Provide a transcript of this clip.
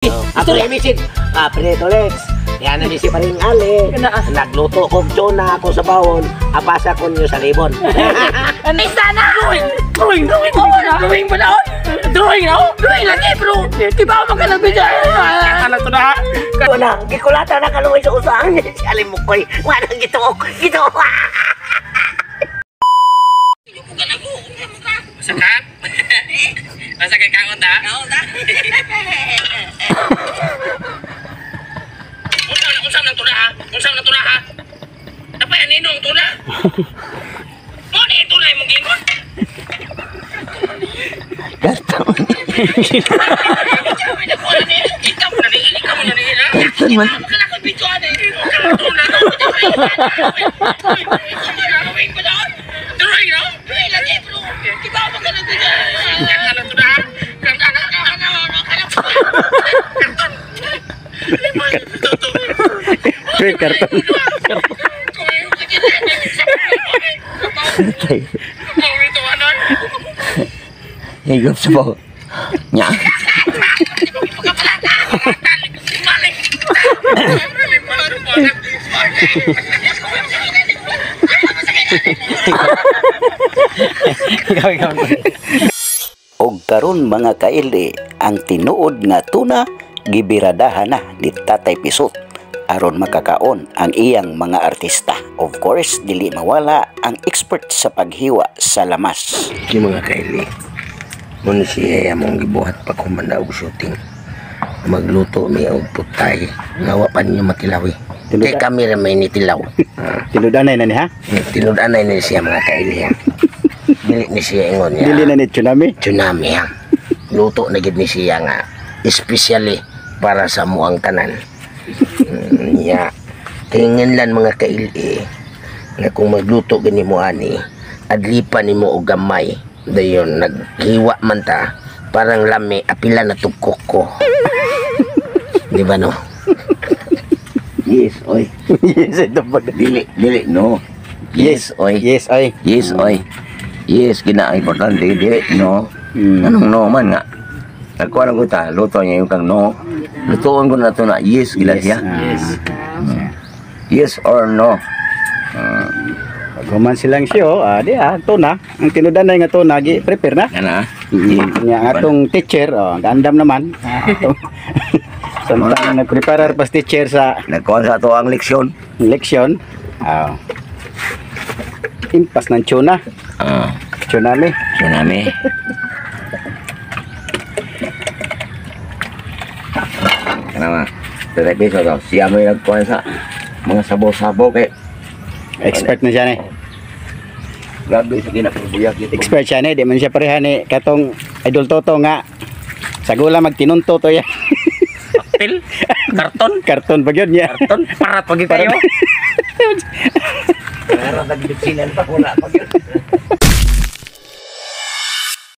Ato na message. Ah, pre Tolex. Yan na ni si Paring Ali. Nagluto kog tuna ako sa bawon. Apasa ko niyo sa libon. Ano sana? Drawing! Drawing! Drawing! Oh, drawing pa na! Drawing na! Oh. Drawing lagi bro! Di ba ako magkalabit? Ano to na? Wala, gikulata na kaluoy sa usang si Ali Mukoy. Wala gituok, gituok. Masakap? Masakit kaon ta? Kaon ta? Unsa nang tuna ha? Unsa nang tuna ha? Napay anino ang tuna? Mo ni tuna imong gingon? Karton. Karton man. Karton. Higop sa po. Nya. Og karon mga kaili, ang tinuod nga tuna gibiradahan na ni Tatay Pisot aron makakaon ang iyang mga artista. Of course, dili mawala ang expert sa paghiwa sa lamas. Di mga kaili, muna siya mong gibuhat pa kumanda og shooting. Magluto mi og putay. Ngawa pa ninyo matilawi. Kay kami ra may nitilaw. Tinudanay na ni ha? Tinudanay na siya mga kaili ha. Dili ni siya ingon niya. Dili na ni tsunami? Tsunami ha. Luto na gid ni siya nga especially para sa muang tanan. Ya. Tingin lang mga kaili nga kung magluto gani mo ani, adlipan nimo og gamay. Dayon naghiwa man ta, parang lami apila na tug koko. Di ba no? Yes, oy. Yes, ito pag Dili, dili no. Yes, oy. Yes, oy. Yes, oy. Yes, gina ang importante. Dili no. Anong no man nga? Nagkuha ko ta, luto niya yung kang no. Lutoon ko na to na yes, gila siya. Yes. Yes or no. Pag human silang siyo, di tuna. Ang tinudanay nga tuna, gi prepare na. Yan ah. Nya ang atong teacher, oh, gandam naman. Samtang nagprepare pas teacher sa Nagkuha sa ato ang leksyon. leksyon. Impas ng tuna. Tsunami. Tsunami. Kana Tatay Piso to, siya may nagkuha sa mga sabo-sabo kay Expert na siya ni. Grabe sa ginakabuyag ito. Expert siya ni, di man siya pareha ni katong Idol Toto nga. Sa gula magtinunto to ya. Papel? Karton? Karton pa gyud niya. Karton? Parat pag kayo? Pero nagbitsinan pa wala pa gyud.